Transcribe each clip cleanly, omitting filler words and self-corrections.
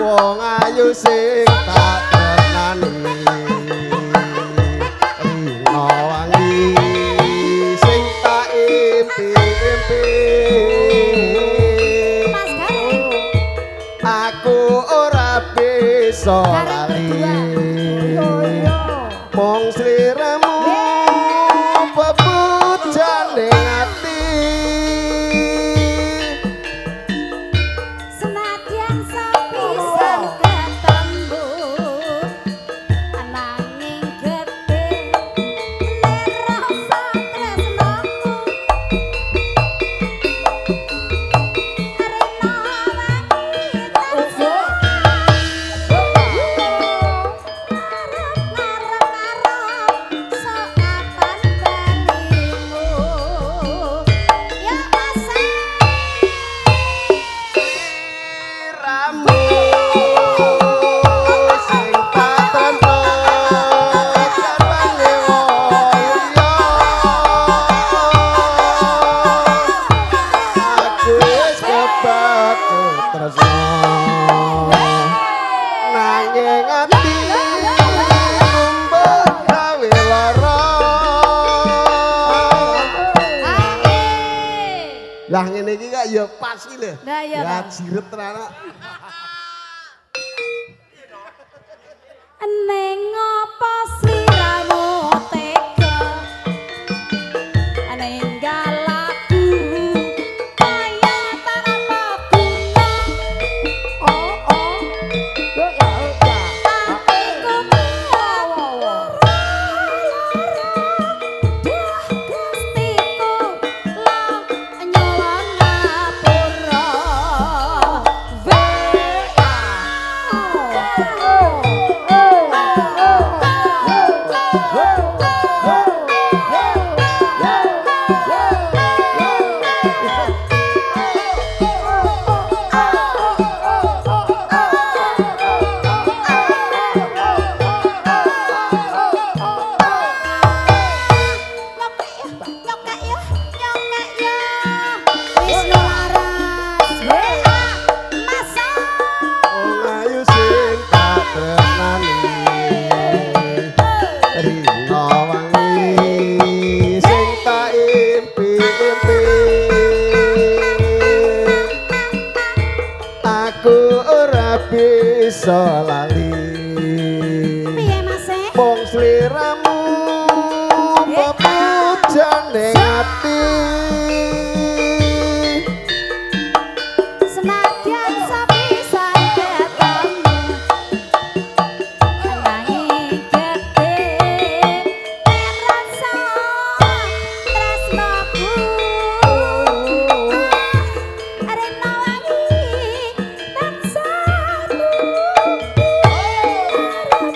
Wong ayu sing tak tresnani, rina wangi sing tak impi-impi. Mas Gareng. Aku ora bisa Gareng lali. berdua. Mung sliramu pepujane ati. Senadyan sepisan ketemu, ananging gedhe rasa tresnaku. Rena wangi tansah ngarep-ngarep sok kapan balimu. Ya Mas. Sliramu sing tak tresno garwane wong liya. Aku wis kebacut tresno, nanging ati mbok gawe lara. Lah ngene iki kok ya pas iki lho. Lah iya Ya ta. jiret tenan kok. Neng apa sliramu tega ninggal aku kaya tanpa guna. Oh oh. Yo ya ya. Atiku lara-lara, duh Gustiku la nyuwun ngapura. WA. Nyokak ya, nyokak ya, Wisnu Laras WA Masa. Wong ayu sing tak tresnani, rina wangi sing tak impi-impi. Aku ora bisa lali. Piye Mas? Mung sliramu pepujane ati. Senadyan sepisan ketemu, nanging gedhe rasa tresnaku. Rena wangi tansah tuku,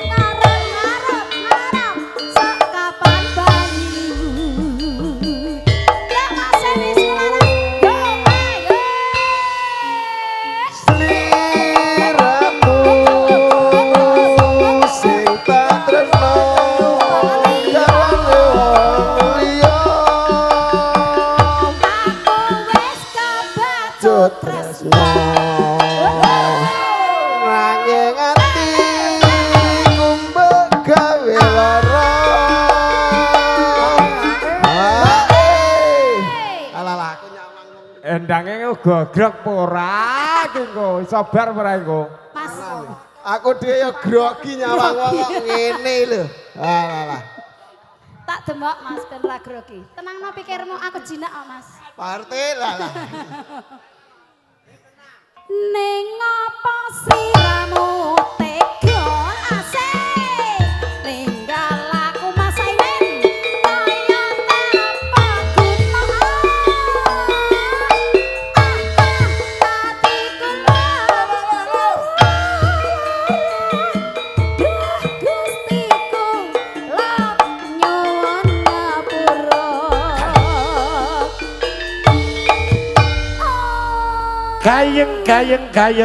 ngarep ngarep ngarep sok kapan balimu. Ya Mas Wisnu Laras, yo ayo. Sliramu sing tak tresno garwane wong liya. Aku wis kebacut Tresno, nanging ati mbok gawe lara. Ah, eh. Alah lah aku nyawang wong. Endange gogrok apa ora iki engko? Iso bar ora engko? Mas. Aku dhewe ya grogi nyawang wong kok ngene lho. Alah lah. Tak demok Mas ben ra grogi. Tenangno pikirmu, aku jinak kok Mas. Parte lah lah. Ning apa sliramu tega asik ninggal aku Mas Aimin kaya tanpa guna. Atiku lara, duh Gustiku la nyuwun ngapura. Gayeng gayeng gayeng.